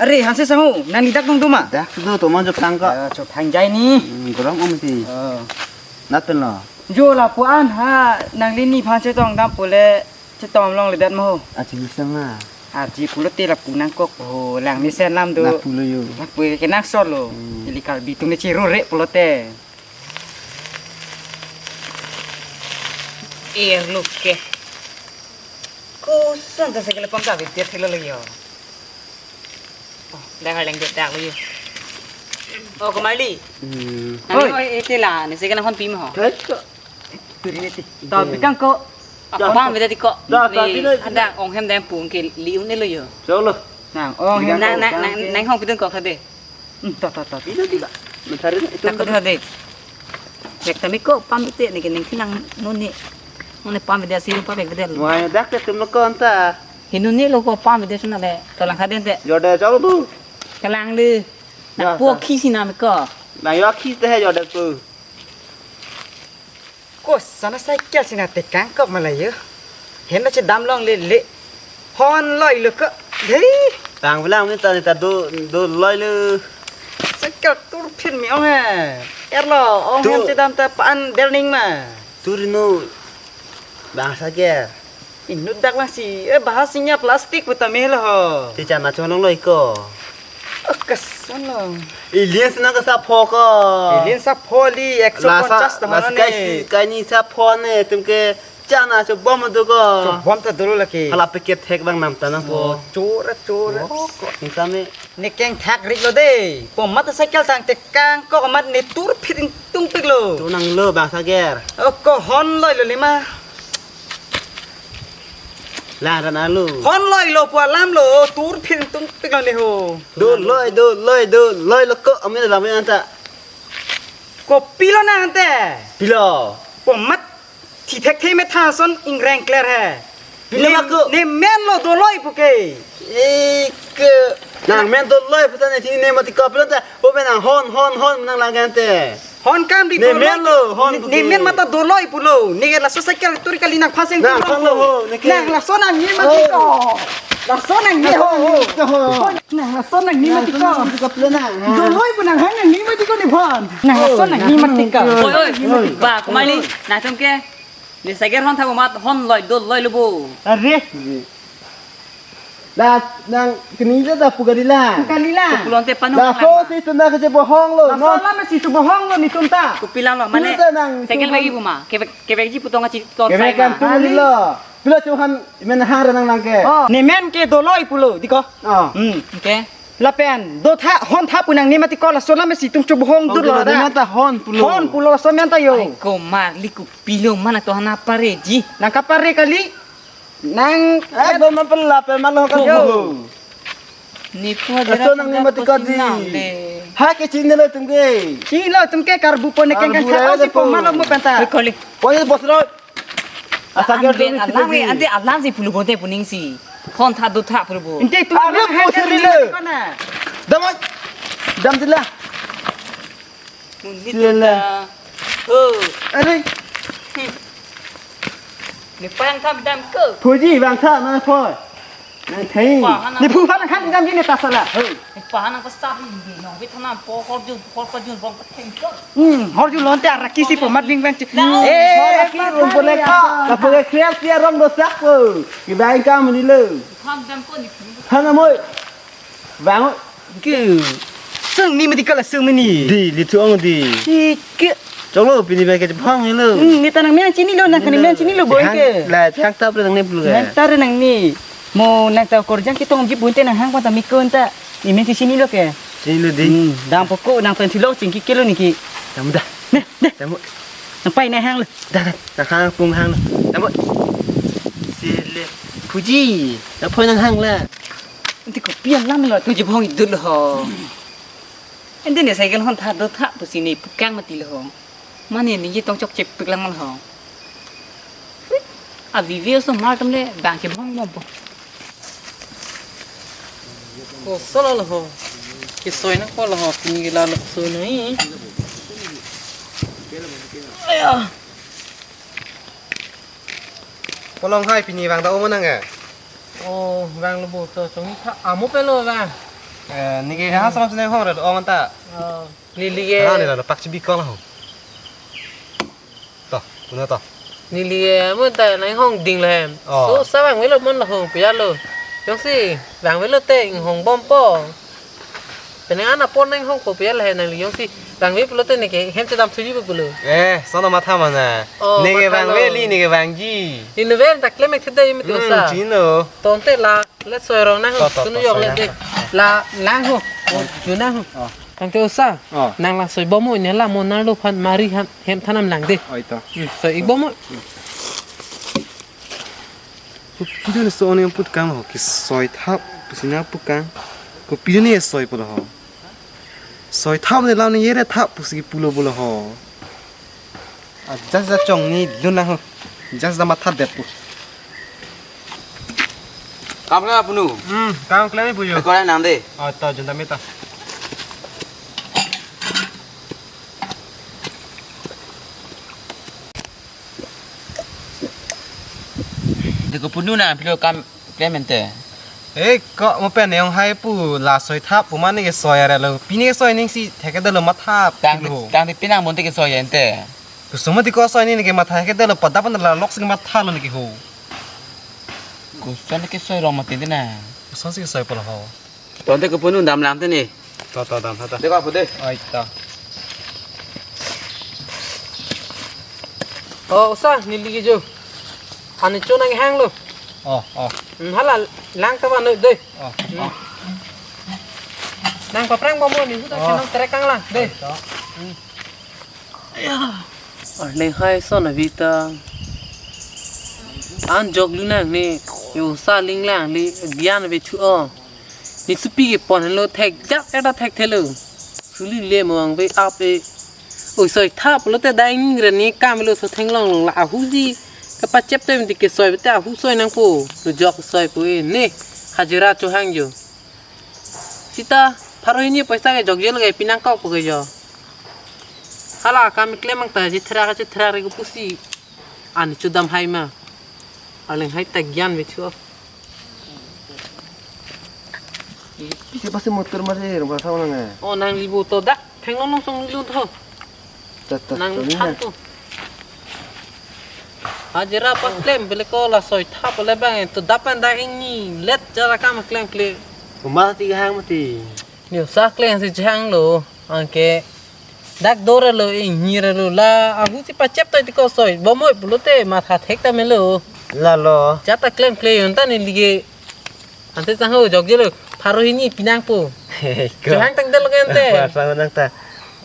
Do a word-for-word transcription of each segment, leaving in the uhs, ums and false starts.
Are, Hanse Sangho, nangli dak dong doma? Dak do, tomon jo thang ko. Ya, jo thang jai ni. Hmm, gorom om ti. Oh. Nat pen lo. Jo lapu-an ha, nangli nephan chetong dam pule, chetong longle bet ma ho. Aji bisa ma. Aji pulote lapu nangkok ho, lang mesen lam do. Lapu lo yo. Lapu ke nang solo. Hmm. Ili Karbi atum le chirure pulote. Eh, look ke. Koson ta cycle pam ta bete thelo lagi yo. Oh, dak harleng det dak lagi. Oh, Komarli. Hmm. Nang Oi. Oi, ete la, ne cycle nang pam pi ma ho. Hai ko. Piri ete. Ta bikang ko. Pam bete ti ko. Da, da, Ni bete. Ada ong hem dam pung ke li un lo yo. Cholo. Nang ong hem. Nang, nang, nang, nang hong pitun ko khade. Hmm, ta, ta, ta. Ina di ba? Mentari na ito. Tak ka de. Cek tami ko pam ite ne ke neng kinang nuni. Nuni pam ide si pam ide. Wah, dak te tum ko anta. Hinuni lo ko pam ide suna le. Tolang khaden te. Jorde chau tu. Kalang de. Ya, na po ta. Khi si nam ko. Na yo khi te hai jorde tu. Koson a cycle si nangtekang kok ma la yo. Hem na chedam longle le. Hon loi lo ko. Dei. Tang bilang ni ta ni ta do do loi lo. Cycle tur phin mi ong he. Erlo ong Tu- hem chedam ta pan berning ma. Tur no. Bang sa ke. Inut dak lang si, eh, bahas sinya plastik puta melo ho. Ti chana cholong loi ko. Oh, kesan lo. Ilin sina ke sapho ko. Ilin sapho li, ekso Lasa, ponchas ta las hono kai ne. Si, kai ni sapho ne, tum ke chana cho bom do ko. Cho bom ta dolo lake. Hala packet thek bang nam ta nang po. Oh, chora, chora. Oh, ko. Ni same. Ne keng thak rik lo de. Po mat cycle tangtekang ko mat ne tur phit tung pik lo. Tu nang lo bang sager. Oh, ko hon loi lo lima. Lang ran alu. Hon loi lo pu alam lo, tur phin tung pik lo ne ho. Do loi, do loi, do loi lo ko amin lam yang ta. Ko pilo nang ante. Pilo. Ko mat thi thek the me tha son ingreng kler he. Pilo Ne, ma ko. Ne men lo do loi pu ke. Eh, ke. Nang men do loi pu ta ne thi ne mati ko pilo ta. Bo men nang hon, hon, hon nang lang ante. Hon kam di Ne doloi. Men lo, hon Ne, buki. Ne men mata doloi pulo. Ne laso cycle turi kali nang phaseng Nang tu phang lo ho, ne ke. Nang laso nang ni mati ko. Laso nang ni ho. Ho, ho. Nang laso nang ni mati ko. Nang laso nang ni mati ko, pula nang, ha. Doloi pu nang hang nang ni mati ko nephan. Nang laso nang ni mati ko. Oi, oi. Oi. Ba, Komarli, nang tum ke. Ne cycle hon tha mat hon loi doloi lo bo. Are. La nang kini je da pu kali la. Pu kali la. Pulon te panu Laso lang ma. Si tum na ke je bohong lo. Laso non. Lama si tu bohong lo netum ta. Kopi lang lo mane. Pulon te nang Cycle tum bagi han- pu ma. Kebek, kebek ji putong achi tor Kebek sai kan ma. Tum Ani. Lo. Pilo chu han men hang ra nang nang ke. Oh. Ne men ke doloi pulo di ko. Oh. Hmm. Oke. Lapen do tha hon tha pu nang ni mati ko laso lama si tum chu bohong dur lo da. Hon pulo. Hon pulo laso men ta yo. Ai Komarli kopilo mana to hana pare ji. Nang kapare kali. Nang Eh, bo ma pela pe malo kan Yo. Bo. Ni pu Aso nang ni mati ko di. Nang le. Ha ke chini lo tum ke. Chini lo tum ke karbu po ne keng Karbu kang ra tha le si po po. Malo mo penta. Oi, kali. Poi bos lo. Asa ke An tum ben ni alam kiti. Ante alam si pulu bonte puning si. Hon tha do tha pulu bo. Inte tu Alu nang hang pusir kan ni le. Mati ko na. Dam oi. Dam dila. Munit Sila. Ta. Ho. Are. Hmm. Ne pang tham dam ko. Phuji bang tha na pho. Nang thei. Pa hana. Ne phu phan khang dam ji ne ta sala. Ho. Ne pa hana pa sap ni nong bi thana po hor jun hor pa jun bong pa theng ko. Hmm, hor jun lon te araki si po mat bing bang. Na. Eh, hor aki rum po le ka. Ka po le krial sia rong do sak po. Ki bang kam ni lo. Tham dam ko ni phu. Hana moi. Bang. Ke. Sung ni mati kala sung ni. Di, li thu ong di. Ike. Chok lo, pini bang ke Japan ni lo. Hmm, ne ta nang men chini lo, nang kani men chini lo, boy Japan ke. La, Japan tap le nang ne pulu ke. Nang ta re nang ni. Mo nang ta korjang kitong ji bunte nang hang panta mikon ta. Ni men chini lo ke. Chini lo di. Hmm, dam poko nang pen thilo chingki kilo ni ki. Dam da. Ne, ne. Dam. Nang pai nang hang lo. Da, da. Nang hang pung hang lo. Dam. Sile. Phuji. Nang poi nang hang la. Ante kopi alam lo, tu je bohong idut lo ho. Ante ne cycle hon tha do tha pusi ne pukang mati lo ho. Mane ne je tong chokche pik lang lo ho. A vivi osomar atum le bang che bohong mo bo. Ko solo lo ho. Ke soi na ko lo ho, pini ke la lo so noi. Aya. Kolong hai pini bang ta omo nang eh. Oh, bang lo bo to chong tha amo pe lo bang. Eh, neke ha sama sene hong red ong ta. Oh, neli ke. Ha, neli la pak chibi kol ho. To, puna to. Neli ke, mo ta nang hong ding lahem. Oh. So, sa vangvelo mon la hong pia lo. Jongsi vangvelo te inghong bompo. Penang ana pon nang hongpo pia lahem nangli jongsi vangve pulote neke hem chedam thuji pulo. Eh, sono matha mana. Oh, neke matha lo. Vangveli, neke vangji. Inven ta klem ek thede yumi tu. Hmm, sa. Chino. Tonte la, le soi rong nang. To, to, sunu to, yok soi le nang. De. La, lang ho. Oh, ju nang ho. Oh. Tangte osa. Oh. Nang la soi bom mo, ne la mo nar lo phan mari han, hem thanam lang de. Oi to. Hmm, soi ik bom mo. Kopi dun so ne put kang ho, kesoi thap, pusi na put kang. Kopi dun ne soi pulo ho. Soi thap ne la ne yere thap, pusi pulo pulo ho. Ah, just da chong ni lun lang ho. Just da matha det pu. Kam kla punu. Hmm, kam kla ni pujo. Ko nang de. Oh, to, jun ta me ta. Deko punu na pilo kam Clement te. Eh, ko mo pen yong hai pu la soi thap pu mane kesoi are lo. Pine kesoi ning si theke dolo matha tang pilo. Tang di pinang monte kesoi ente. Kusuma di ko soi ni ke matha ke dolo pada pan la lok si matha lo ni ke ho. Kuson kesoi rong mati dina. Kuson si kesoi polo ho. Tonte ke punu dam lang te ni. To, to, dam, to, to. Deko apo de. Ai, to. Oh, osa, neli ke jo. Ani cho nang hang lo. Oh, oh. Hmm, hala, lang ta ba no de. Oh, oh. Nang paprang bom ni, huta. Oh. Chenong trek kang lang, de. Ai, to. Hmm. Arleng hai son avita. An jok lu nang ne, yo sa ling lang le, gyan ve chu o. Ne supi kepon lo thek jak eta thekthelo. Suli le mo ang ve ap e. Oi soi thap lo te dai ning re ne kam lo so thenglong long la ahu ji. Kapachep te mti kesoi te ahu soi nangpo. Lo jok soi po e ne. Hajira chohang jo. Sita, pharo hini poisa ke jokjel ke pinangkok po ke jo. Hala akam klem ang ta jithra ka jithra re ko pusi. Ani chodam hai ma. Arleng hai ta gyan ve chu. Pisi pasi motor mari rumah tau nang eh. Oh, nangli bo to dak. Thenglong nong song lu tho. Tat, tat, nang tuli than na. To. Hajira pas klem pele ko la soi thap pele bang to dapan da ingni let jara kam klem kle. Uma ti hang mati. Yo sa klem si jang lo. Anke dak dore lo ingni re lo la ahu si pachep to ti ko soi. Bomoi pulote matha thek ta melo. La lo. Jata klem kle yon ta ni lige. Ante sang ho jokjelo. Pharo hini pinangpo. Ko. Johang tang del lo ente. Pasang nang ta.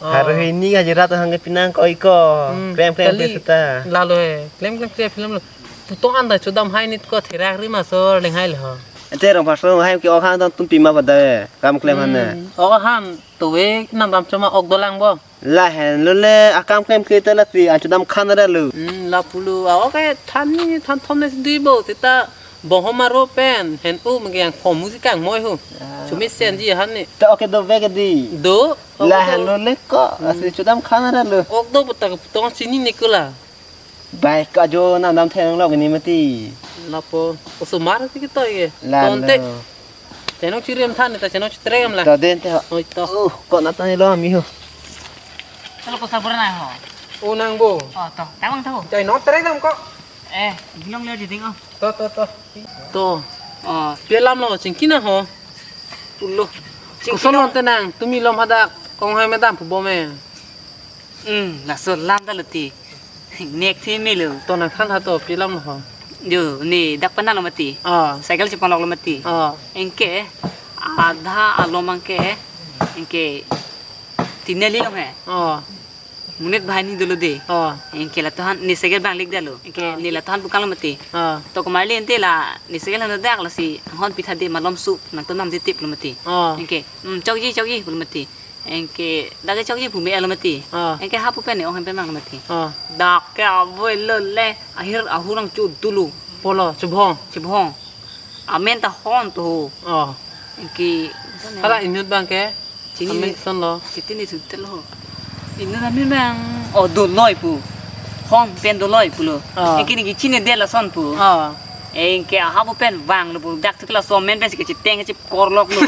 Oh. Pharo hini hajira to hang pinangkok iko. Hmm, klem klem kali. Klem seta. Lalo he. Klem klem klem film lo. Putong anta chodam hai nit ko therak ri ma so leng hai le ho. Ente rong pasang hai ke ohan tong tum pima pada he. Kam klem han he. Hmm. Ohan to we nam ram choma ok dolang bo. Lahen lo le akam klem kle ta la pri an chodam khan ra lo. Hmm, la pulo. A, okay, than ni, than thom ne dui bo, seta bong homa ro pen, hen u mege yang khom musi kang moi ho. Ah. Chumi sen ji han ni. Ta okay do ve ke di. Do. Lahen lo le ko, hmm, asi chodam khan ra lo. Ok do puta tong sini ni kula. Bai ka jo nam dam theng lo ni mati. Lapo, osomar ti kito ye. La tonte. Lo. Chenong chirem than ta chenong chitrem la. To den te ho. Oi to. Uh, ko na tani lo mi ho. Chalo ko sabur na ho. O nang bo. Oh, to. Tawang to. Chai no tre dam ko. Eh, bilong le jiding oh. To, to, to. To. Oh, pelam lo chingkina ho. Ulo. Koson lo te nang, tumi lom hadak kong hai medam pu bom e. Hmm, laso lam ta lo ti. Nek thi melo. To nang than ha to pelam lo ho. Yo, ne dak panang lo mati. Ah. Cycle chepang lok lo mati. Ah. Anke, adha alom anke, anke, tineli lo he. Ah. Monit bahai ni dolo de. Ah. Anke la tohan ne cycle bang lik dalo. Anke, ah, ne la tohan pukang lo mati. Ah. To kemar le ente la ne cycle han dak lasi hon pitha de malom su nang to nam de tip lo mati. Ah. Anke, hmm, chokji, chokji, pulo mati. Anke dak ke chokji pu me alo mati. Ah. Anke hapu pen ne ong hem pen mang lo mati. Ah. Dak ke aboi lo le ahir ahurang chu dulu. Polo, chubhong. Chubhong. Amen ta hon to ho. Ah. Anke hala inut bang ke. Chini amen ni son lo. Chiti ni sutel ho. Inut amen bang. Oh, doloi pu. Hon pen doloi pulo. Ah. Anke ni chini de la son pu. Ah. Anke hapu pen vang lo pu. Dak tu la so amen pen si ke chiteng chip kor lok lo.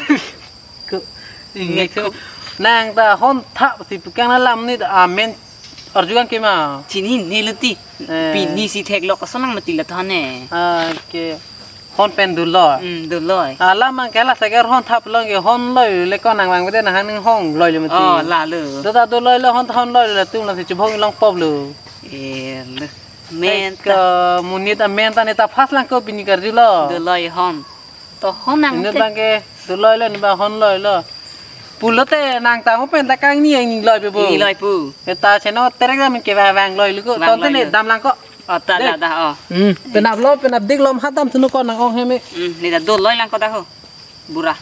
Ingek thu. Nang ta hon thap si pu kang alam ni ta amen arju kang ke ma. Chinine lo ti. Eh. Pini si theklong ason nang mati la tha ne. Ah, ke. Hon pen dolo. Hmm, dolo. Alam mang ke la sager hon thap long ke hon loi le ko nang vangvede nang hang ning hon loi le mati. Oh, la lo. Do ta dolo le hon hon loi le tum na si chubong longpo lo. Eh, lo. Men ta. Ke monit amen ta ne ta first lang ko pini karjulo. Dolo hon. To hon nang inut te. Bang ke dolo le ne ba hon loi lo. Pulote nang ta mo pen ta kangni ang ning loi pe bo. Ning loi pu. Ke ta cheno terek ta men ke ba vang loi lo ko. Vang loi lo. Ton te ne dam lang ko. Oh, ta, dei. Ta, ta, oh. Hmm, penap lo, penap dik lo, hatam sunu ko nang ong heme. Hmm, ne ta dolo lang ko ta ho. Bura.